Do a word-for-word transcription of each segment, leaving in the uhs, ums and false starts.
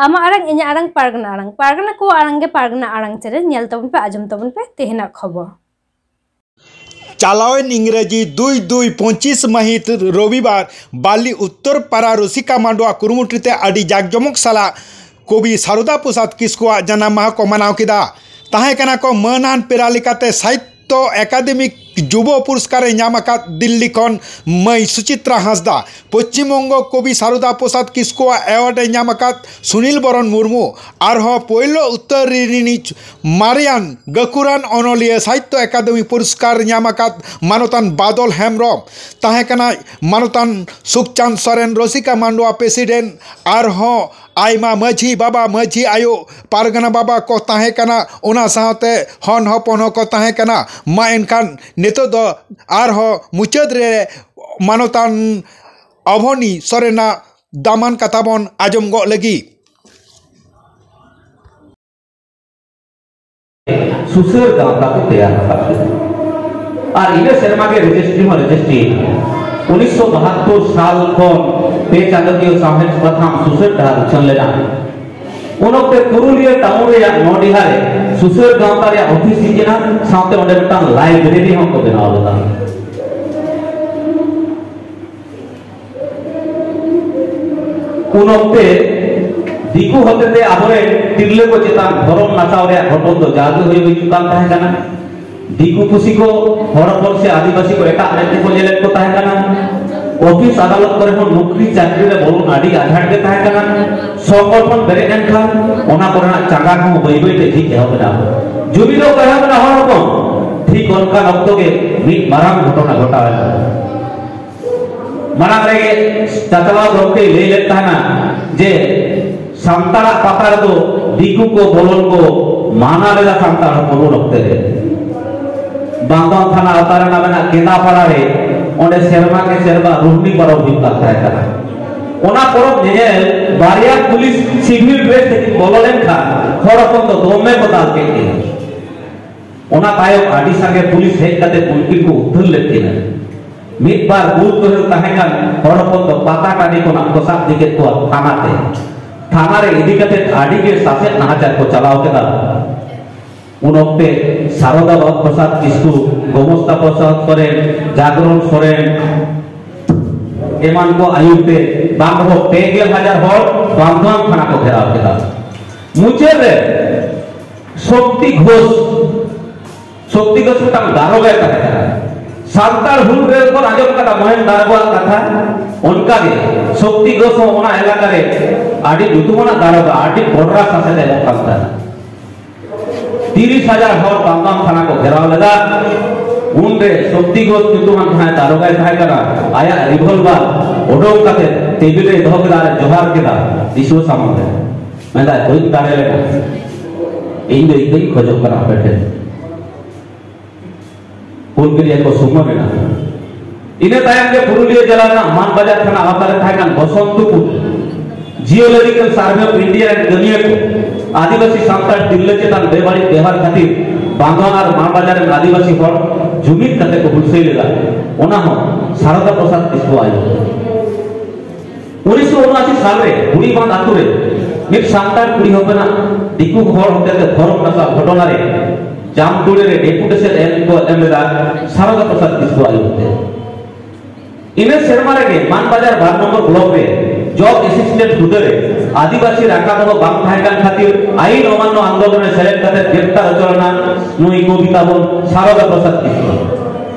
ᱟᱢᱟᱜ ᱟᱲᱟᱝ, ᱤᱧᱟᱹᱜ ᱟᱲᱟᱝ, ᱯᱟᱨᱜᱟᱱᱟ ᱟᱲᱟᱝ᱾ ᱯᱟᱨᱜᱟᱱᱟ ᱠᱚᱣᱟᱜ ᱟᱲᱟᱝ ᱜᱮ ᱯᱟᱨᱜᱟᱱᱟ ᱟᱲᱟᱝ ᱪᱮᱱᱮᱞ᱾ ᱧᱮᱞ ᱛᱟᱵᱚᱱ ᱯᱮ, ᱟᱸᱡᱚᱢ ᱛᱟᱵᱚᱱ ᱯᱮ ᱛᱮᱦᱮᱧᱟᱜ ᱠᱷᱚᱵᱚᱨ᱾ ᱪᱟᱞᱟᱣᱮᱱ ᱤᱝᱨᱮᱡᱤ ᱫᱩᱭ ᱫᱩᱭ ᱯᱚᱸᱪᱤᱥ ᱢᱟᱹᱦᱤᱛ ᱨᱚᱵᱤᱵᱟᱨ ᱵᱟᱞᱤ ᱩᱛᱛᱚᱨ ᱯᱟᱨᱟ ᱨᱩᱥᱤᱠᱟ ᱢᱟᱰᱣᱟ ᱠᱩᱨᱩᱢᱩᱴᱩ ᱛᱮ ᱟᱹᱰᱤ ᱡᱟᱠᱡᱚᱢᱚᱠ ᱥᱟᱞᱟᱜ ᱠᱚᱵᱤ ᱥᱟᱨᱚᱫᱟ ᱯᱨᱚᱥᱟᱫᱽ ᱠᱤᱥᱠᱩᱣᱟᱜ ᱡᱟᱱᱟᱢ ᱢᱟᱦᱟ ᱠᱚ ᱢᱟᱱᱟᱣ ᱠᱮᱫᱟ᱾ ᱛᱟᱦᱮᱸ ᱠᱟᱱᱟ ᱠᱚ ᱢᱟᱹᱱᱟᱱ ᱯᱮᱲᱟ ᱞᱮᱠᱟᱛᱮ ᱥᱟᱦᱤᱛᱛᱚ ᱮᱠᱟᱰᱮᱢᱤ ᱡᱩᱵᱚ ᱯᱩᱨᱚᱥᱠᱟᱨ ᱮ ᱧᱟᱢ ᱟᱠᱟᱫ ᱫᱤᱞᱞᱤ ᱠᱷᱚᱱ ᱢᱟᱹᱭ ᱥᱩᱪᱤᱛᱨᱟ ᱦᱟᱸᱥᱫᱟ, ᱯᱚᱪᱷᱤᱢ ᱵᱚᱝᱜᱚ ᱠᱚᱵᱤ ᱥᱟᱨᱚᱫᱟ ᱯᱨᱚᱥᱟᱫᱽ ᱠᱤᱥᱠᱩᱣᱟᱜ ᱮᱣᱟᱨᱰ ᱮ ᱧᱟᱢ ᱟᱠᱟᱫ ᱥᱩᱱᱤᱞ ᱵᱚᱨᱚᱱ ᱢᱩᱨᱢᱩ, ᱟᱨᱦᱚᱸ ᱯᱳᱭᱞᱳ ᱩᱛᱛᱚᱨ ᱨᱤᱱᱤᱡ ᱢᱟᱨᱮᱭᱟᱱ ᱜᱟᱹᱠᱷᱩᱲᱟᱱ ᱚᱱᱚᱞᱤᱭᱟᱹ ᱥᱟᱦᱤᱛᱛᱚ ᱮᱠᱟᱰᱮᱢᱤ ᱯᱩᱨᱚᱥᱠᱟᱨ ᱧᱟᱢ ᱟᱠᱟᱫ ᱢᱟᱱᱚᱛᱟᱱ ᱵᱟᱫᱚᱞ ᱦᱮᱢᱵᱽᱨᱚᱢ ᱛᱟᱦᱮᱸ ᱠᱟᱱᱟᱭ᱾ ᱢᱟᱱᱚᱛᱟᱱ ᱥᱩᱠᱪᱟᱸᱫᱽ ᱥᱚᱨᱮᱱ, ᱨᱚᱥᱤᱠᱟ ᱢᱟᱱᱰᱣᱟ ᱯᱨᱮᱥᱤᱰᱮᱱᱴ, ᱟᱨᱦᱚᱸ ᱟᱭᱢᱟ ᱢᱟᱹᱡᱷᱤ ᱵᱟᱵᱟ, ᱢᱟᱹᱡᱷᱤ ᱟᱭᱳ, ᱯᱟᱨᱜᱟᱱᱟ ᱵᱟᱵᱟ ᱠᱚ ᱛᱟᱦᱮᱸ ᱠᱟᱱᱟ᱾ ᱚᱱᱟ ᱥᱟᱶᱛᱮ ᱦᱚᱱ ᱦᱚᱯᱚᱱ ᱦᱚᱸᱠᱚ ᱛᱟᱦᱮᱸ ᱠᱟᱱᱟ᱾ ᱢᱟ ᱮᱱᱠᱷᱟᱱ ᱱᱤᱛᱚᱜ ᱫᱚ ᱟᱨᱦᱚᱸ ᱢᱩᱪᱟᱹᱫ ᱨᱮ ᱢᱟᱱᱚᱛᱟᱱ ᱚᱵᱷᱚᱱᱤ ᱥᱚᱨᱮᱱᱟᱜ ᱫᱟᱢᱟᱱ ᱠᱟᱛᱷᱟ ᱵᱚᱱ ᱟᱸᱡᱚᱢ ᱜᱚᱜ ᱞᱟᱹᱜᱤᱫ᱾ ᱥᱩᱥᱟᱹᱨ ᱜᱟᱶᱛᱟ ᱠᱚ ᱛᱮᱭᱟᱨ ᱟᱠᱟᱫ ᱞᱮᱫᱟ᱾ ᱟᱨ ᱤᱱᱟᱹ ᱥᱮᱨᱢᱟ ᱜᱮ ᱨᱮᱡᱤᱥᱴᱨᱤ ᱦᱚᱸ ᱨᱮᱡᱤᱥᱴᱨᱤ ᱮᱱᱟ᱾ ᱩᱱᱤᱥᱥᱚ ᱵᱟᱦᱟᱛᱛᱳᱨ ᱥᱟᱞ ᱠᱷᱚᱱ ᱯᱮ ᱪᱟᱸᱫᱳᱠᱤᱭᱟᱹ ᱥᱟᱶᱦᱮᱫ ᱯᱟᱛᱷᱟᱢ ᱥᱩᱥᱟᱹᱨ ᱰᱟᱦᱟᱨ ᱩᱪᱷᱟᱹᱱ ᱞᱮᱱᱟ᱾ ᱩᱱ ᱚᱠᱛᱮ ᱯᱩᱨᱩᱞᱤᱭᱟᱹ ᱴᱟᱣᱩᱱ ᱨᱮᱭᱟᱜ ᱱᱚᱰᱤᱦᱟ ᱨᱮ ᱥᱩᱥᱟᱹᱨ ᱜᱟᱶᱛᱟ ᱨᱮᱭᱟᱜ ᱚᱯᱷᱤᱥ ᱦᱮᱡ ᱮᱱᱟ, ᱥᱟᱶᱛᱮ ᱚᱸᱰᱮ ᱢᱤᱫᱴᱟᱝ ᱞᱟᱭᱵᱨᱮᱨᱤ ᱦᱚᱸᱠᱚ ᱵᱮᱱᱟᱣ ᱞᱮᱫᱟ᱾ ᱩᱱ ᱚᱠᱛᱮ ᱫᱤᱠᱩ ᱦᱚᱛᱮᱛᱮ ᱟᱵᱚᱨᱮᱱ ᱛᱤᱨᱞᱟᱹ ᱠᱚ ᱪᱮᱛᱟᱱ ᱫᱷᱚᱨᱚᱢ ᱱᱟᱥᱟᱣ ᱨᱮᱭᱟᱜ ᱜᱷᱚᱴᱚᱱ ᱫᱚ ᱡᱟᱣᱜᱮ ᱦᱩᱭ ᱦᱤᱡᱩᱜ ᱠᱟᱱ ᱛᱟᱦᱮᱸ ᱠᱟᱱᱟ᱾ ᱫᱤᱠᱩ ᱯᱩᱥᱤ ᱠᱚ ᱦᱚᱲ ᱦᱚᱯᱚᱱ ᱥᱮ ᱟᱹᱫᱤᱵᱟᱹᱥᱤ ᱠᱚ ᱮᱴᱟᱜ ᱢᱮᱫ ᱛᱮᱠᱚ ᱧᱮᱞᱮᱫ ᱠᱚ ᱛᱟᱦᱮᱸ ᱠᱟᱱᱟ᱾ ᱚᱯᱷᱤᱥ ᱟᱫᱟᱞᱚᱛ ᱠᱚᱨᱮ ᱦᱚᱸ ᱱᱚᱠᱨᱤ ᱪᱟᱹᱠᱨᱤ ᱨᱮ ᱵᱚᱞᱚᱱ ᱟᱹᱰᱤ ᱟᱡᱷᱟᱴ ᱜᱮ ᱛᱟᱦᱮᱸ ᱠᱟᱱᱟ᱾ ᱥᱚᱝᱜᱚᱴᱷᱚᱱ ᱵᱮᱨᱮᱫ ᱮᱱᱠᱷᱟᱱ ᱚᱱᱟ ᱠᱚᱨᱮᱱᱟᱜ ᱪᱟᱸᱜᱟ ᱠᱚᱦᱚᱸ ᱵᱟᱹᱭ ᱵᱟᱹᱭ ᱛᱮ ᱡᱷᱤᱡ ᱮᱦᱚᱵ ᱮᱱᱟ᱾ ᱡᱩᱢᱤᱫ ᱚᱠᱟ ᱮᱦᱚᱵ ᱮᱱᱟ ᱦᱚᱲ ᱦᱚᱯᱚᱱ, ᱴᱷᱤᱠ ᱚᱱᱠᱟᱱ ᱚᱠᱛᱚ ᱜᱮ ᱢᱤᱫ ᱢᱟᱨᱟᱝ ᱜᱷᱚᱴᱚᱱᱟ ᱜᱷᱚᱴᱟᱣ ᱮᱱᱟ᱾ ᱢᱟᱲᱟᱝ ᱨᱮᱜᱮ ᱪᱟᱪᱞᱟᱣ ᱜᱚᱢᱠᱮᱭ ᱞᱟᱹᱭ ᱞᱮᱫ ᱛᱟᱦᱮᱱᱟ ᱡᱮ ᱥᱟᱱᱛᱟᱲᱟᱜ ᱯᱟᱛᱟ ᱨᱮᱫᱚ ᱫᱤᱠᱩ ᱠᱚ ᱵᱚᱞᱚᱱ ᱠᱚ ᱢᱟᱱᱟ ᱞᱮᱫᱟ ᱥᱟᱱᱛᱟᱲ ᱦᱚᱯᱚᱱ ᱩᱱ ᱚᱠᱛᱮ ᱨᱮ᱾ ᱵᱟᱝᱫᱚ ᱛᱷᱟᱱᱟ ᱟᱣᱛᱟ ᱨᱮᱱᱟᱜ ᱢᱮᱱᱟᱜ ᱠᱮᱸᱫᱟᱯᱟᱲᱟ ᱨᱮ, ᱚᱸᱰᱮ ᱥᱮᱨᱢᱟ ᱠᱮ ᱥᱮᱨᱢᱟ ᱨᱩᱦᱱᱤ ᱯᱚᱨᱚᱵᱽ ᱦᱩᱭᱩᱜ ᱠᱟᱱ ᱛᱟᱦᱮᱸ ᱠᱟᱱᱟ᱾ ᱚᱱᱟ ᱯᱚᱨᱚᱵᱽ ᱧᱮᱧᱮᱞ ᱵᱟᱨᱭᱟ ᱯᱩᱞᱤᱥ ᱥᱤᱵᱤᱞ ᱰᱨᱮᱥ ᱛᱮᱠᱤᱱ ᱵᱚᱞᱚ ᱞᱮᱱᱠᱷᱟᱱ ᱦᱚᱲ ᱦᱚᱯᱚᱱ ᱫᱚ ᱫᱚᱢᱮ ᱠᱚ ᱫᱟᱞ ᱠᱮᱫ ᱠᱤᱱᱟ᱾ ᱚᱱᱟ ᱛᱟᱭᱚᱢ ᱟᱹᱰᱤ ᱥᱟᱸᱜᱮ ᱯᱩᱞᱤᱥ ᱦᱮᱡ ᱠᱟᱛᱮ ᱩᱱᱠᱤᱱ ᱠᱚ ᱩᱫᱷᱟᱹᱨ ᱞᱮᱫ ᱠᱤᱱᱟ᱾ ᱢᱤᱫ ᱵᱟᱨ ᱵᱩᱞ ᱛᱚᱦᱮᱞ ᱛᱟᱦᱮᱸ ᱠᱟᱱ ᱦᱚᱲ ᱦᱚᱯᱚᱱ ᱫᱚ ᱯᱟᱛᱟ ᱴᱟᱺᱰᱤ ᱠᱷᱚᱱᱟᱜ ᱠᱚ ᱥᱟᱵ ᱤᱫᱤ ᱠᱮᱫ ᱠᱚᱣᱟ ᱛᱷᱟᱱᱟ ᱛᱮ᱾ ᱛᱷᱟᱱᱟ ᱨᱮ ᱤᱫᱤ ᱠᱟᱛᱮ ᱟᱹᱰᱤ ᱜᱮ ᱥᱟᱥᱮᱛ ᱱᱟᱦᱟᱪᱟᱨ ᱠᱚ ᱪᱟᱞᱟᱣ ᱠᱮᱫᱟ᱾ ᱩᱱ ᱚᱠᱛᱮ ᱥᱟᱨᱚᱫᱟ ᱯᱨᱚᱥᱟᱫᱽ ᱠᱤᱥᱠᱩ, ᱜᱳᱢᱚᱥᱛᱟ ᱯᱨᱚᱥᱟᱫᱽ ᱥᱚᱨᱮᱱ, ᱡᱟᱜᱽᱨᱚᱱ ᱥᱚᱨᱮᱱ, ᱮᱢᱟᱱ ᱠᱚ ᱟᱹᱭᱩᱨ ᱛᱮ ᱵᱟᱝ ᱨᱮᱦᱚᱸ ᱯᱮ ᱜᱮᱞ ᱦᱟᱡᱟᱨ ᱦᱚᱲ ᱵᱟᱢᱫᱷᱟᱱ ᱛᱷᱟᱱᱟ ᱠᱚ ᱜᱷᱮᱨᱟᱣ ᱠᱮᱫᱟ᱾ ᱢᱩᱪᱟᱹᱫ ᱨᱮ ᱥᱚᱠᱛᱤ ᱜᱷᱳᱥ, ᱥᱚᱠᱛᱤ ᱜᱷᱳᱥ ᱢᱤᱫᱴᱟᱝ ᱫᱟᱨᱚᱜᱟᱭ ᱛᱟᱦᱮᱸ ᱠᱟᱱᱟ᱾ ᱥᱟᱱᱛᱟᱲ ᱦᱩᱞ ᱨᱮ ᱵᱚᱱ ᱟᱸᱡᱚᱢ ᱠᱟᱫᱟ ᱢᱚᱦᱮᱱ ᱫᱟᱨᱚᱜᱟᱣᱟᱜ ᱠᱟᱛᱷᱟ, ᱚᱱᱠᱟᱜᱮ ᱥᱚᱠᱛᱤ ᱜᱷᱳᱥ ᱦᱚᱸ ᱚᱱᱟ ᱮᱞᱟᱠᱟ ᱨᱮ ᱟᱹᱰᱤ ᱧᱩᱛᱩᱢᱟᱱᱟᱜ ᱫᱟᱨᱚᱜᱟ, ᱟᱹᱰᱤ ᱠᱚᱰᱨᱟ ᱥᱟᱥᱮᱛ ᱮ ᱮᱢᱚᱜ ᱠᱟᱱ ᱛᱟᱦᱮᱸᱱᱟ᱾ ᱛᱤᱨᱤᱥ ᱦᱟᱡᱟᱨ ᱦᱚᱲ ᱵᱟᱢᱫᱷᱟᱱ ᱛᱷᱟᱱᱟ ᱠᱚ ᱜᱷᱮᱨᱟᱣ ᱞᱮᱫᱟ᱾ ᱩᱱᱨᱮ ᱥᱚᱠᱛᱤ ᱜᱷᱳᱥ ᱧᱩᱛᱩᱢᱟᱱ ᱡᱟᱦᱟᱸᱭ ᱫᱟᱨᱚᱜᱟᱭ ᱛᱟᱦᱮᱸ ᱠᱟᱱᱟ, ᱟᱭᱟᱜ ᱨᱤᱵᱷᱚᱞᱵᱟᱨ ᱩᱰᱩᱝ ᱠᱟᱛᱮ ᱴᱮᱵᱤᱞ ᱨᱮᱭ ᱫᱚᱦᱚ ᱠᱮᱫᱟ ᱟᱨ ᱡᱚᱦᱟᱨ ᱠᱮᱫᱟ ᱫᱤᱥᱩᱣᱟᱹ ᱥᱟᱢᱟᱝ ᱨᱮ᱾ ᱢᱮᱱᱫᱟᱭ, "ᱵᱟᱹᱧ ᱫᱟᱲᱮ ᱞᱮᱱᱟ, ᱤᱧ ᱫᱚ ᱤᱠᱟᱹᱧ ᱠᱷᱚᱡᱚᱜ ᱠᱟᱱᱟ ᱟᱯᱮ ᱴᱷᱮᱱ᱾" ᱦᱩᱞᱜᱟᱹᱨᱤᱭᱟᱹ ᱠᱚ ᱥᱩᱢᱟᱹᱱ ᱮᱱᱟ᱾ ᱤᱱᱟᱹ ᱛᱟᱭᱚᱢ ᱜᱮ ᱯᱩᱨᱩᱞᱤᱭᱟᱹ ᱡᱮᱞᱟ ᱨᱮᱱᱟᱜ ᱢᱟᱱᱵᱟᱡᱟᱨ ᱛᱷᱟᱱᱟ ᱟᱣᱛᱟ ᱨᱮ ᱛᱟᱦᱮᱸ ᱠᱟᱱ ᱵᱚᱥᱚᱱᱛᱯᱩᱨ Geological Survey of India ᱨᱮᱱ ᱠᱟᱹᱢᱤᱭᱟᱹ ᱠᱚ ᱟᱹᱫᱤᱵᱟᱹᱥᱤ ᱥᱟᱱᱛᱟᱲ ᱛᱤᱨᱞᱟᱹ ᱪᱮᱛᱟᱱ ᱵᱮᱵᱟᱹᱲᱤᱡ ᱵᱮᱣᱦᱟᱨ ᱠᱷᱟᱹᱛᱤᱨ ᱵᱟᱸᱫᱷᱣᱟᱱ ᱟᱨ ᱢᱟᱱᱵᱟᱡᱟᱨ ᱨᱮᱱ ᱟᱹᱫᱤᱵᱟᱹᱥᱤ ᱦᱚᱲ ᱡᱩᱢᱤᱫ ᱠᱟᱛᱮ ᱠᱚ ᱦᱩᱞᱥᱟᱹᱭ ᱞᱮᱫᱟ᱾ ᱚᱱᱟ ᱦᱚᱸ ᱥᱟᱨᱚᱫᱟ ᱯᱨᱚᱥᱟᱫᱽ ᱠᱤᱥᱠᱩ ᱟᱭᱳ᱾ ᱩᱱᱤᱥᱥᱚ ᱩᱱᱚᱟᱥᱤ ᱥᱟᱞ ᱨᱮ ᱵᱩᱲᱤᱵᱟᱸᱫᱷ ᱟᱛᱳ ᱨᱮ ᱢᱤᱫ ᱥᱟᱱᱛᱟᱲ ᱠᱩᱲᱤ ᱦᱚᱯᱚᱱᱟᱜ ᱫᱤᱠᱩ ᱦᱚᱲ ᱦᱚᱛᱮᱛᱮ ᱫᱷᱚᱨᱚᱢ ᱱᱟᱥᱟᱣ ᱜᱷᱚᱴᱚᱱᱟ ᱨᱮ ᱡᱟᱢᱛᱩᱲᱤ ᱨᱮ ᱰᱮᱯᱩᱴᱮᱥᱚᱱ ᱮᱢ ᱠᱚ ᱮᱢ ᱞᱮᱫᱟ ᱥᱟᱨᱚᱫᱟ ᱯᱨᱚᱥᱟᱫᱽ ᱠᱤᱥᱠᱩ ᱟᱭᱳ ᱛᱮ᱾ ᱤᱱᱟᱹ ᱥᱮᱨᱢᱟ ᱨᱮᱜᱮ ᱢᱟᱱᱵᱟᱡᱟᱨ ᱵᱟᱨ ᱱᱚᱢᱵᱚᱨ ᱵᱞᱚᱠ ᱨᱮ ᱡᱚᱵ ᱮᱥᱤᱥᱴᱮᱱᱴ ᱦᱩᱫᱟᱹ ᱨᱮ ᱟᱹᱫᱤᱵᱟᱹᱥᱤ ᱨᱟᱠᱟ ᱫᱚᱦᱚ ᱵᱟᱝ ᱛᱟᱦᱮᱸ ᱠᱟᱱ ᱠᱷᱟᱹᱛᱤᱨ ᱟᱭᱤᱱ ᱚᱢᱟᱱᱱᱚ ᱟᱱᱫᱳᱞᱚᱱ ᱨᱮ ᱥᱮᱞᱮᱫ ᱠᱟᱛᱮ ᱜᱨᱮᱯᱛᱟᱨ ᱦᱚᱪᱚ ᱞᱮᱱᱟ ᱱᱩᱭ ᱠᱚᱵᱤᱛᱟ ᱵᱚᱱ ᱥᱟᱨᱚᱫᱟ ᱯᱨᱚᱥᱟᱫᱽ ᱠᱤᱥᱠᱩ᱾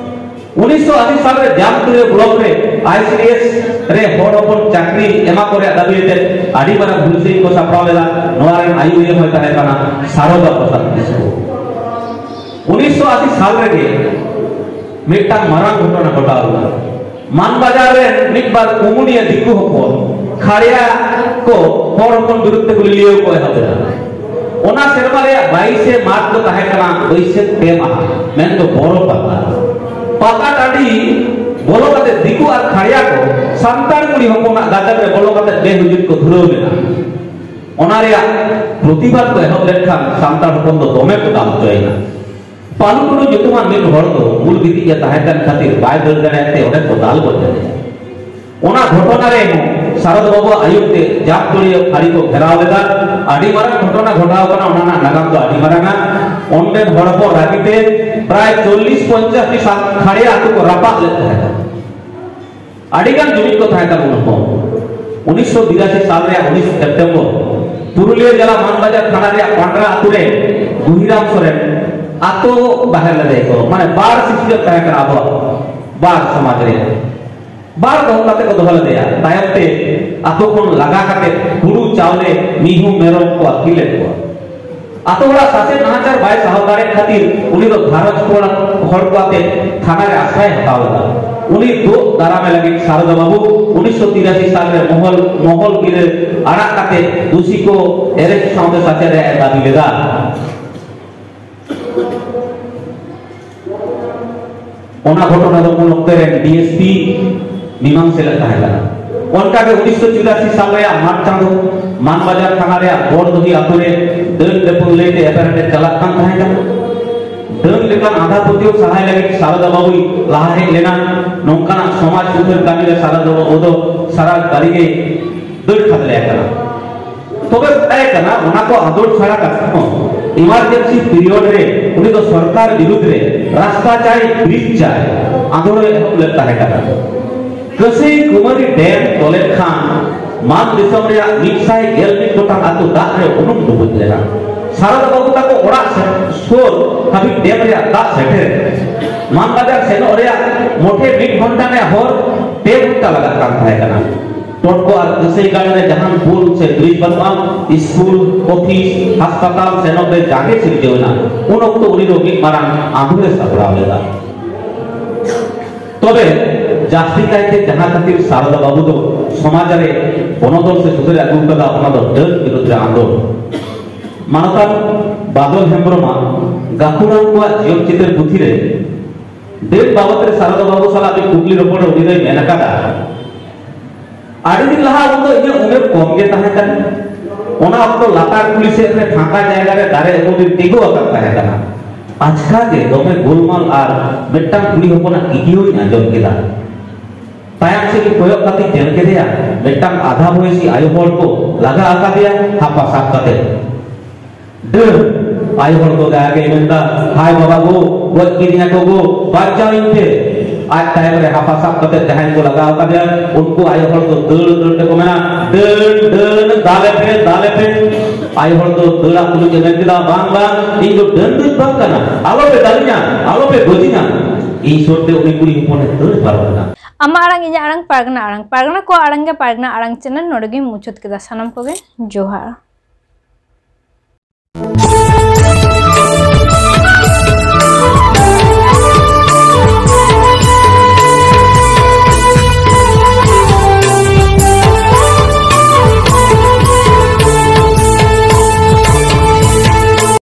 ᱩᱱᱤᱥᱥᱚ ᱟᱥᱤ ᱥᱟᱞ ᱨᱮ ᱡᱟᱢᱛᱩᱲᱤᱭᱟᱹ ᱵᱞᱚᱠ ᱨᱮ ᱟᱭᱥᱤᱰᱤᱮᱥ ᱨᱮ ᱦᱚᱲ ᱦᱚᱯᱚᱱ ᱪᱟᱹᱠᱨᱤ ᱮᱢᱟ ᱠᱚ ᱨᱮᱭᱟᱜ ᱫᱟᱹᱵᱤ ᱠᱟᱛᱮ ᱟᱹᱰᱤ ᱢᱟᱨᱟᱝ ᱦᱩᱞᱥᱟᱹᱭ ᱠᱚ ᱥᱟᱯᱲᱟᱣ ᱞᱮᱫᱟ᱾ ᱱᱚᱣᱟ ᱨᱮᱱ ᱟᱹᱭᱩᱨᱤᱭᱟᱹ ᱦᱚᱸᱭ ᱛᱟᱦᱮᱸ ᱠᱟᱱᱟ ᱥᱟᱨᱚᱫᱟ ᱯᱨᱚᱥᱟᱫᱽ ᱠᱤᱥᱠᱩ᱾ ᱩᱱᱤᱥᱥᱚ ᱟᱥᱤ ᱥᱟᱞ ᱨᱮᱜᱮ ᱢᱤᱫᱴᱟᱝ ᱢᱟᱨᱟᱝ ᱜᱷᱚᱴᱚᱱᱟ ᱜᱷᱚᱴᱟᱣ ᱞᱮᱱᱟ᱾ ᱢᱟᱱᱵᱟᱡᱟᱨ ᱨᱮᱱ ᱢᱤᱫ ᱵᱟᱨ ᱠᱩᱢᱩᱰᱤᱭᱟᱹ ᱫᱤᱠᱩ ᱦᱚᱯᱚᱱ ᱠᱷᱟᱲᱭᱟ ᱠᱚ ᱦᱚᱲ ᱦᱚᱯᱚᱱ ᱵᱤᱨᱩᱫᱷ ᱛᱮ ᱜᱩᱞᱤᱭᱟᱹᱣ ᱠᱚ ᱮᱦᱚᱵ ᱮᱫᱟ᱾ ᱚᱱᱟ ᱥᱮᱨᱢᱟ ᱨᱮᱭᱟᱜ ᱵᱟᱭᱤᱥᱮ ᱢᱟᱨᱪ ᱫᱚ ᱛᱟᱦᱮᱸ ᱠᱟᱱᱟ ᱵᱟᱹᱭᱥᱟᱹᱠᱷ ᱯᱮ ᱢᱟᱦᱟ, ᱢᱮᱱᱫᱚ ᱵᱚᱨᱚ ᱯᱟᱛᱟ᱾ ᱯᱟᱛᱟ ᱴᱟᱺᱰᱤ ᱵᱚᱞᱚ ᱠᱟᱛᱮ ᱫᱤᱠᱩ ᱟᱨ ᱠᱷᱟᱲᱭᱟ ᱠᱚ ᱥᱟᱱᱛᱟᱲ ᱠᱩᱲᱤ ᱦᱚᱯᱚᱱᱟᱜ ᱜᱟᱫᱮᱞ ᱨᱮ ᱵᱚᱞᱚ ᱠᱟᱛᱮ ᱵᱮᱦᱩᱡᱩᱛ ᱠᱚ ᱫᱷᱩᱨᱟᱹᱣ ᱞᱮᱱᱟ᱾ ᱚᱱᱟ ᱨᱮᱭᱟᱜ ᱯᱨᱚᱛᱤᱵᱟᱫ ᱠᱚ ᱮᱦᱚᱵ ᱞᱮᱱᱠᱷᱟᱱ ᱥᱟᱱᱛᱟᱲ ᱦᱚᱯᱚᱱ ᱫᱚ ᱫᱚᱢᱮ ᱠᱚ ᱫᱟᱞ ᱦᱚᱪᱚᱭᱮᱱᱟ᱾ ᱯᱟᱞᱩ ᱴᱩᱰᱩ ᱧᱩᱛᱩᱢᱟᱱ ᱢᱤᱫ ᱦᱚᱲ ᱫᱚ ᱵᱩᱞ ᱜᱤᱛᱤᱡ ᱮ ᱛᱟᱦᱮᱸ ᱠᱟᱱ ᱠᱷᱟᱹᱛᱤᱨ ᱵᱟᱭ ᱫᱟᱹᱲ ᱫᱟᱲᱮᱭᱟᱜ ᱛᱮ ᱚᱸᱰᱮ ᱠᱚ ᱫᱟᱞ ᱜᱚᱡ ᱞᱮᱫᱮᱭᱟ᱾ ᱚᱱᱟ ᱜᱷᱚᱴᱚᱱᱟ ᱨᱮ ᱦᱚᱸ ᱥᱟᱨᱚᱫᱟ ᱵᱟᱵᱩᱣᱟᱜ ᱟᱹᱭᱩᱨ ᱛᱮ ᱡᱟᱠ ᱡᱚᱲᱤᱭᱟᱹ ᱯᱷᱟᱹᱲᱤ ᱠᱚ ᱜᱷᱮᱨᱟᱣ ᱞᱮᱫᱟ᱾ ᱟᱹᱰᱤ ᱢᱟᱨᱟᱝ ᱜᱷᱚᱴᱚᱱᱟ ᱜᱷᱚᱴᱟᱣ ᱠᱟᱱᱟ, ᱚᱱᱟ ᱨᱮᱱᱟᱜ ᱱᱟᱜᱟᱢ ᱫᱚ ᱟᱹᱰᱤ ᱢᱟᱨᱟᱝᱟ᱾ ᱚᱸᱰᱮᱱ ᱦᱚᱲ ᱠᱚ ᱨᱟᱹᱜᱤ ᱛᱮ ᱯᱨᱟᱭ ᱪᱚᱞᱞᱤᱥ ᱯᱚᱧᱪᱟᱥ ᱴᱤ ᱥᱟ-, ᱠᱷᱟᱲᱭᱟ ᱟᱹᱛᱩ ᱠᱚ ᱨᱟᱯᱟᱜ ᱞᱮᱫ ᱛᱟᱦᱮᱸᱫ᱾ ᱟᱹᱰᱤ ᱜᱟᱱ ᱡᱩᱢᱤᱫ ᱠᱚ ᱛᱟᱦᱮᱸ ᱠᱟᱱᱟ ᱩᱱ ᱦᱚᱸ᱾ ᱩᱱᱤᱥᱥᱚ ᱵᱤᱨᱟᱥᱤ ᱥᱟᱞ ᱨᱮᱭᱟᱜ ᱩᱱᱤᱥ ᱥᱮᱯᱴᱮᱢᱵᱚᱨ ᱯᱩᱨᱩᱞᱤᱭᱟᱹ ᱡᱮᱞᱟ ᱢᱟᱱᱵᱟᱡᱟᱨ ᱛᱷᱟᱱᱟ ᱨᱮᱭᱟᱜ ᱯᱟᱸᱰᱨᱟ ᱟᱹᱛᱩ ᱨᱮ ᱜᱩᱦᱤᱨᱟᱢ ᱥᱚᱨᱮᱱ ᱟᱛᱳ ᱵᱟᱦᱮᱨ ᱞᱮᱫᱮᱭᱟ ᱠᱚ, ᱢᱟᱱᱮ ᱵᱟᱨ ᱥᱤᱥᱴᱮᱢ ᱛᱟᱦᱮᱸ ᱠᱟᱱᱟ ᱟᱵᱚᱣᱟᱜ ᱵᱟᱨ ᱥᱚᱢᱟᱡᱽ ᱨᱮ᱾ ᱵᱟᱨ ᱫᱚᱦᱚ ᱠᱟᱛᱮ ᱠᱚ ᱫᱚᱦᱚ ᱞᱮᱫᱮᱭᱟ᱾ ᱛᱟᱭᱚᱢ ᱛᱮ ᱟᱛᱳ ᱠᱷᱚᱱ ᱞᱟᱜᱟ ᱠᱟᱛᱮ ᱦᱩᱲᱩ ᱪᱟᱣᱞᱮ ᱢᱤᱦᱩ ᱢᱮᱨᱚᱢ ᱠᱚ ᱟᱹᱛᱠᱤᱨ ᱞᱮᱫ ᱠᱚᱣᱟ᱾ ᱟᱛᱳ ᱦᱚᱲᱟᱜ ᱥᱟᱥᱮᱛ ᱱᱟᱦᱟᱪᱟᱨ ᱵᱟᱭ ᱥᱟᱦᱟᱣ ᱫᱟᱲᱮᱭᱟᱜ ᱠᱷᱟᱹᱛᱤᱨ ᱩᱱᱤ ᱫᱚ ᱜᱷᱟᱨᱚᱸᱡᱽ ᱠᱚᱲᱟ ᱦᱚᱲ ᱠᱚ ᱟᱛᱮ ᱛᱷᱟᱱᱟ ᱨᱮ ᱟᱥᱨᱟᱭ ᱦᱟᱛᱟᱣ ᱞᱮᱫᱟ᱾ ᱩᱱᱤ ᱫᱩᱜ ᱫᱟᱨᱟᱢᱮ ᱞᱟᱹᱜᱤᱫ ᱥᱟᱨᱚᱫᱟ ᱵᱟᱹᱵᱩ ᱩᱱᱤᱥᱥᱚ ᱛᱤᱨᱟᱥᱤ ᱥᱟᱞ ᱨᱮ ᱢᱚᱦᱚᱞ, ᱢᱚᱦᱚᱞ ᱜᱤᱨᱟᱹ ᱟᱲᱟᱜ ᱠᱟᱛᱮ ᱫᱩᱥᱤ ᱠᱚ ᱮᱨᱮᱧ ᱥᱟᱶᱛᱮ ᱥᱟᱥᱮᱛ ᱨᱮᱭᱟᱜ ᱮ ᱫᱟᱹᱵᱤ ᱞᱮᱫᱟ᱾ ᱚᱱᱟ ᱜᱷᱚᱴᱚᱱᱟ ᱫᱚ ᱩᱱ ᱚᱠᱛᱮ ᱨᱮᱱ ᱰᱤ ᱮᱥ ᱯᱤ ᱢᱤᱢᱟᱝ ᱥᱮᱞᱮᱫ ᱛᱟᱦᱮᱸ ᱠᱟᱱᱟ᱾ ᱚᱱᱠᱟ ᱜᱮ ᱩᱱᱤᱥᱥᱚ ᱪᱩᱨᱟᱥᱤ ᱥᱟᱞ ᱨᱮᱭᱟᱜ ᱢᱟᱨᱪ ᱪᱟᱸᱫᱚ ᱢᱟᱱᱵᱟᱡᱟᱨ ᱛᱷᱟᱱᱟ ᱨᱮᱭᱟᱜ ᱵᱚᱲᱫᱚᱦᱤ ᱟᱛᱳ ᱨᱮ ᱰᱟᱹᱱ ᱰᱟᱹᱯᱟᱹᱝ ᱞᱟᱹᱭᱛᱮ ᱮᱯᱮᱨᱦᱮᱸᱰᱮᱡ ᱪᱟᱞᱟᱜ ᱠᱟᱱ ᱛᱟᱦᱮᱸ ᱠᱟᱱᱟ᱾ ᱰᱟᱹᱱ ᱞᱮᱠᱟᱱ ᱟᱸᱫᱷᱟ ᱯᱟᱹᱛᱭᱟᱹᱣ ᱥᱟᱦᱟᱭ ᱞᱟᱹᱜᱤᱫ ᱥᱟᱨᱚᱫᱟ ᱵᱟᱹᱵᱩᱭ ᱞᱟᱦᱟ ᱦᱮᱡ ᱞᱮᱱᱟ᱾ ᱱᱚᱝᱠᱟᱱᱟᱜ ᱥᱚᱢᱟᱡᱽ ᱥᱩᱫᱷᱟᱹᱨ ᱠᱟᱹᱢᱤ ᱨᱮ ᱥᱟᱨᱚᱫᱟ ᱵᱟᱹᱵᱩ ᱫᱚ ᱥᱟᱨᱟ ᱜᱟᱹᱨᱤ ᱜᱮ ᱫᱟᱹᱲ ᱠᱷᱟᱫᱽᱞᱮ ᱟᱠᱟᱱᱟ᱾ ᱛᱚᱵᱮ ᱵᱟᱰᱟᱭ ᱠᱟᱱᱟ, ᱚᱱᱟ ᱠᱚ ᱟᱸᱫᱳᱲ ᱪᱷᱟᱲᱟ ᱠᱟᱛᱮ ᱦᱚᱸ emergency period ᱨᱮ ᱩᱱᱤ ᱫᱚ ᱥᱚᱨᱠᱟᱨ ᱵᱤᱨᱩᱫᱽ ᱨᱮ ᱨᱟᱥᱛᱟ ᱪᱟᱭ, ᱵᱨᱤᱡᱽ ᱪᱟᱭ ᱟᱸᱫᱳᱲ ᱮ ᱮᱦᱚᱵ ᱞᱮᱫ ᱛᱟᱦᱮᱸ ᱠᱟᱱᱟ᱾ ᱠᱟᱹᱥᱟᱹᱭ ᱠᱩᱢᱟᱨᱤ ᱰᱮᱢ ᱛᱚᱞᱮᱫ ᱠᱷᱟᱱ ᱢᱟᱱ ᱫᱤᱥᱚᱢ ᱨᱮᱭᱟᱜ ᱢᱤᱫ ᱥᱟᱭ ᱜᱮᱞ ᱢᱤᱫ ᱜᱚᱴᱟᱝ ᱟᱹᱛᱩ ᱫᱟᱜ ᱨᱮ ᱩᱱᱩᱢ ᱰᱩᱵᱩᱡ ᱞᱮᱱᱟ᱾ ᱥᱟᱨᱚᱫᱟ ᱵᱟᱹᱵᱩ ᱛᱟᱠᱚ ᱚᱲᱟᱜ ᱥᱮ-, ᱥᱩᱨ ᱦᱟᱹᱵᱤᱡ ᱰᱮᱢ ᱨᱮᱭᱟᱜ ᱫᱟᱜ ᱥᱮᱴᱮᱨ᱾ ᱢᱟᱱ ᱵᱟᱡᱟᱨ ᱥᱮᱱᱚᱜ ᱨᱮᱭᱟᱜ ᱢᱚᱴᱷᱮ ᱢᱤᱫ ᱜᱷᱚᱱᱴᱟ ᱨᱮᱭᱟᱜ ᱦᱚᱨ ᱯᱮ ᱜᱷᱚᱱᱴᱟ ᱞᱟᱜᱟᱜ ᱠᱟᱱ ᱛᱟᱦᱮᱸ ᱠᱟᱱᱟ᱾ ᱴᱚᱴᱠᱚ ᱟᱨ ᱠᱟᱹᱥᱟᱹᱭ ᱜᱟᱲ ᱨᱮ ᱡᱟᱦᱟᱱ ᱯᱩᱞ ᱥᱮ ᱵᱨᱤᱡᱽ ᱵᱟᱹᱱᱩᱜᱼᱟ᱾ ᱥᱠᱩᱞ, ᱚᱯᱷᱤᱥ, ᱦᱟᱥᱯᱟᱛᱟᱞ ᱥᱮᱱᱚᱜ ᱨᱮ ᱡᱟᱸᱜᱮ ᱥᱤᱨᱡᱟᱹᱣ ᱮᱱᱟ᱾ ᱩᱱ ᱚᱠᱛᱚ ᱩᱱᱤ ᱫᱚ ᱢᱤᱫ ᱢᱟᱨᱟᱝ ᱟᱸᱫᱳᱲ ᱮ ᱥᱟᱯᱲᱟᱣ ᱞᱮᱫᱟ᱾ ᱛᱚᱵᱮ ᱡᱟᱹᱥᱛᱤ ᱠᱟᱭᱛᱮ ᱡᱟᱦᱟᱸ ᱠᱷᱟᱹᱛᱤᱨ ᱥᱟᱨᱚᱫᱟ ᱵᱟᱹᱵᱩ ᱫᱚ ᱥᱚᱢᱟᱡᱽ ᱨᱮ ᱵᱚᱱᱚᱫᱚᱞ ᱥᱮ ᱥᱩᱫᱷᱟᱹᱨ ᱮ ᱟᱹᱜᱩ ᱠᱟᱫᱟ, ᱚᱱᱟ ᱫᱚ ᱰᱟᱹᱱ ᱵᱤᱨᱩᱫᱽ ᱨᱮ ᱟᱸᱫᱳᱲ᱾ ᱢᱟᱱᱚᱛᱟᱱ ᱵᱟᱫᱚᱞ ᱦᱮᱢᱵᱨᱚᱢᱟᱜ ᱜᱟᱹᱠᱷᱩᱲᱟᱱ ᱠᱚᱣᱟᱜ ᱡᱤᱭᱚᱱ ᱪᱤᱛᱟᱹᱨ ᱯᱩᱛᱷᱤ ᱨᱮ ᱰᱟᱹᱱ ᱵᱟᱵᱚᱛ ᱨᱮ ᱥᱟᱨᱚᱫᱟ ᱵᱟᱹᱵᱩ ᱥᱟᱞᱟᱜ ᱢᱤᱫ ᱠᱩᱠᱞᱤ ᱨᱚᱯᱚᱲ ᱨᱮ ᱩᱱᱤ ᱫᱚᱭ ᱢᱮᱱ ᱟᱠᱟᱫᱟ, ᱟᱹᱰᱤ ᱫᱤᱱ ᱞᱟᱦᱟ ᱩᱱ ᱫᱚ ᱤᱧᱟᱹᱜ ᱩᱢᱮᱨ ᱠᱚᱢ ᱜᱮ ᱛᱟᱦᱮᱸ ᱠᱟᱱᱟ᱾ ᱚᱱᱟ ᱚᱠᱛᱚ ᱞᱟᱛᱟᱨ ᱠᱩᱞᱦᱤ ᱥᱮᱫ ᱨᱮ ᱯᱷᱟᱸᱠᱟ ᱡᱟᱭᱜᱟ ᱨᱮ ᱫᱟᱨᱮ ᱩᱢᱩᱞ ᱨᱤᱧ ᱛᱤᱸᱜᱩ ᱟᱠᱟᱫ ᱛᱟᱦᱮᱸ ᱠᱟᱱᱟ᱾ ᱟᱪᱠᱟ ᱜᱮ ᱫᱚᱢᱮ ᱜᱳᱞᱢᱟᱞ ᱟᱨ ᱢᱤᱫᱴᱟᱝ ᱠᱩᱲᱤ ᱦᱚᱯᱚᱱᱟᱜ ᱠᱤᱠᱤᱭᱟᱹᱣ ᱤᱧ ᱟᱸᱡᱚᱢ ᱠᱮᱫᱟ᱾ ᱛᱟᱭᱚᱢ ᱥᱮᱫ ᱜᱮ ᱠᱚᱭᱚᱜ ᱠᱟᱛᱮ ᱧᱮᱞ ᱠᱮᱫᱮᱭᱟ, ᱢᱤᱫᱴᱟᱝ ᱟᱫᱷᱟ ᱵᱚᱭᱮᱥᱤ ᱟᱭᱳ ᱦᱚᱲ ᱠᱚ ᱞᱟᱜᱟ ᱟᱠᱟᱫᱮᱭᱟ ᱦᱟᱯᱟ ᱥᱟᱵ ᱠᱟᱛᱮ᱾ ᱰᱟᱹᱱ! ᱟᱭᱳ ᱦᱚᱲ ᱫᱚ ᱫᱟᱭᱟ ᱜᱮᱭ ᱢᱮᱱᱫᱟ, "ᱦᱟᱭ ᱵᱟᱵᱟ ᱜᱳ, ᱜᱚᱡ ᱠᱤᱫᱤᱧᱟ ᱠᱚ ᱜᱳ, ᱵᱟᱧᱪᱟᱣ ᱤᱧ ᱯᱮ!" ᱟᱡ ᱛᱟᱭᱚᱢ ᱨᱮ ᱦᱟᱯᱟ ᱥᱟᱵ ᱠᱟᱛᱮ ᱡᱟᱦᱟᱸᱭ ᱠᱚ ᱞᱟᱜᱟᱣ ᱟᱠᱟᱫᱮᱭᱟ, ᱩᱱᱠᱩ ᱟᱭᱳ ᱦᱚᱲ ᱫᱚ ᱫᱟᱹᱲ ᱫᱟᱹᱲ ᱛᱮᱠᱚ ᱢᱮᱱᱟ, "ᱰᱟᱹᱱ, ᱰᱟᱹᱱ, ᱫᱟᱞᱮ ᱯᱮ, ᱫᱟᱞᱮ ᱯᱮ!" ᱟᱭᱳ ᱦᱚᱲ ᱫᱚ ᱫᱟᱹᱲᱟᱜ ᱛᱩᱞᱩᱡ ᱮ ᱢᱮᱱ ᱠᱮᱫᱟ, "ᱵᱟᱝ, ᱵᱟᱝ, ᱤᱧ ᱫᱚ ᱰᱟᱹᱱ ᱫᱚᱧ ᱵᱟᱝ ᱠᱟᱱᱟ, ᱟᱞᱚ ᱯᱮ ᱫᱟᱞᱤᱧᱟ, ᱟᱞᱚ ᱯᱮ ᱜᱚᱡᱤᱧᱟ!" ᱤᱧ ᱥᱩᱨ ᱛᱮ ᱩᱱᱤ ᱠᱩᱲᱤ ᱦᱚᱯᱚᱱᱮ ᱫᱟᱹᱲ ᱯᱟᱨᱚᱢ ᱮᱱᱟ᱾ ᱟᱢᱟᱜ ᱟᱲᱟᱝ, ᱤᱧᱟᱹᱜ ᱟᱲᱟᱝ, ᱯᱟᱨᱜᱟᱱᱟ ᱟᱲᱟᱝ, ᱯᱟᱨᱜᱟᱱᱟ ᱠᱚᱣᱟᱜ ᱟᱲᱟᱝ ᱜᱮ ᱯᱟᱨᱜᱟᱱᱟ ᱟᱲᱟᱝ ᱪᱮᱱᱮᱞ ᱱᱚᱰᱮ ᱜᱤᱧ ᱢᱩᱪᱟᱹᱫ ᱠᱮᱫᱟ᱾ ᱥᱟᱱᱟᱢ ᱠᱚᱜᱮ ᱡᱚᱦᱟᱨ᱾